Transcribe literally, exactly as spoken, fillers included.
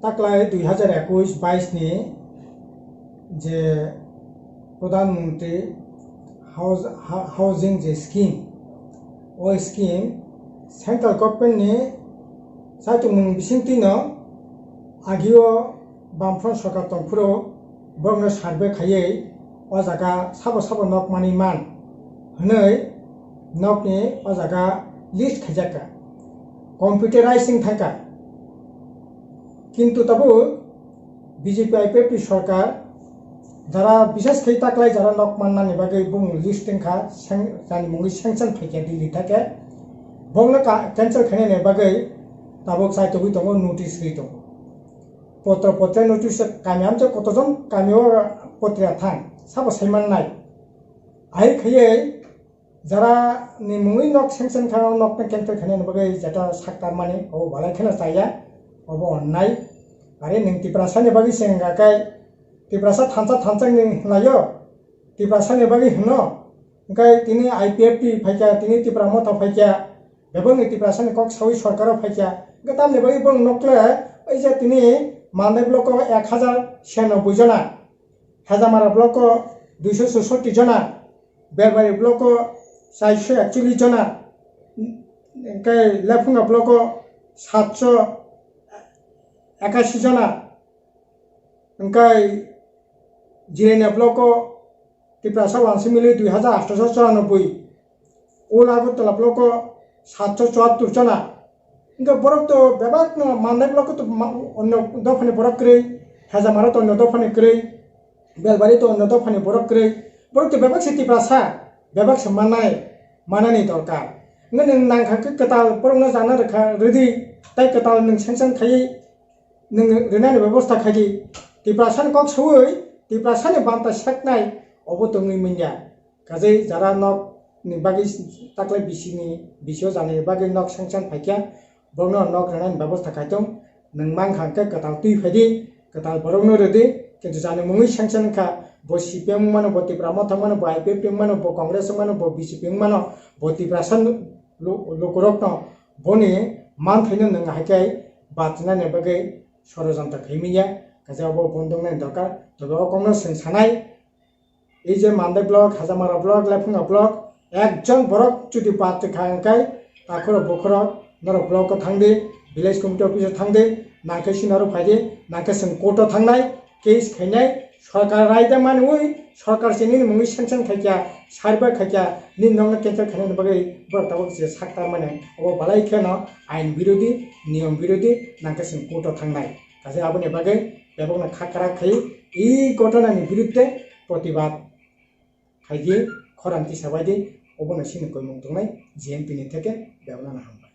Taklai dui hazar ekush bais ni je Pradhan Mantri House-, Ha-, Housing je scheme, o scheme central government ni saichungmung bisingtwi no agio Bamfront sorkar tongphuru borokno survey khaiwi o jaga sabo sabo nok manwi man hwnwi nokni o jaga list khaijakha, computerizing thangkha. Kintu tabuk B J P I P F T sorkar jara bishes khai taklai jara nok mannani bagwi bumung list wngkha, seng-, jani mungwi sanction phaikha Delhi thake, bongno ka-, cancel khainani bagwi tabuk chai togwi tongo, notice rwi tongo. Potro potre notice kami amchai kotojon kami o potre thang sabo saiman nai. Ahai khaiwi jara ni mungwi nok sanction kha, nok no cancel khainani bagwi jeta saktar mani, obo balai kheno chaya, obo onnai. Are nwng Tiprasa ni bagwi se wngkha khe, Tiprasa thansa thansa ni laio, Tiprasa ni bagwi hwno, hwnkhe tini I P F T phaikha, tini Tipra Motha phaikha, bebak ni Tiprasa ni kok sawi sorkar o phaikha, hwnkhe tamni bagwi borok nokle, ei je tini Mandai block o ek hazar siyanoboi jona, Hajamara block o duiso chusoti jona, Belbari block o chaiso ekchollis jona, hwnkhe Lephunga block o satso ekasi jona, hwnkhe Jirania block o Tiprasa wansuk mili dui hazar athoso choranobboi, Old Agartala block o satso chuattor jona. Hwnkhe borok to bebak no Mandai block o to ma-, onno dophani borok kwrwi, Hajamara to onno dophani kwrwi, Belbari to onno dophani borok kwrwi. Borok to bebak se Tiprasa, bebak se manai, manani dorkar. Hwnkhe nwng nangkha khe kwtal borok no jana rwkha rwdi, tai kwtal nwng sanction khaiwi nwng rwnani bebosta khaidi. Tiprasa ni kok sawi, Tiprasa ni banta seknai obo tongwi manya. Kajai jara nok ni bagwi taklai bisi ni, bisi o jani bagwi nok sanction phaikha, borokno nok rwnani bebosta khaitong, nwng mankha hwnkhe kwtal twi phaidi, kwtal borokno rwdi, kintu jani mungwi sanction wngkha, bo C P M wngmano, bo Tipra Motha wngmano, bo I P F T wngmano, bo Congress wngmano, bo B J P wngmano, bo Tiprasa lu-, lukurokno boni manthaino nwng haikhe bachinani bagwi sorojontro khaimanya, kaisa obo bondongnani dorkar, tobe o kokno chwng sanai. Ei je Mandai block, Hajamara block, Lephunga block, ekjon borok jodi bad rwkha hwnkhe, takhurok bukhurok norok block o thangdi, village committee office o thangdi, nangkhe sini oro phaidi, nangkhe chwng court o thangnai, case khainai, sorkar raida manwi, sorkar se nini mungwi sanction khaikha, survey khaikha, nini nokno cancel khainani bagwi borok tabuk je sakta mani, obo balai kheno ain birodhi, niyom birodhi, nangkhe chwng court o thangnai. Kaisa aboni bagwi bebakno kha kwrak khai, ei ghotona ni biruddhe protibad khaidi, khorang tisa baidi, obono sini koimung tongnai G M P ni theke bebakno hambai.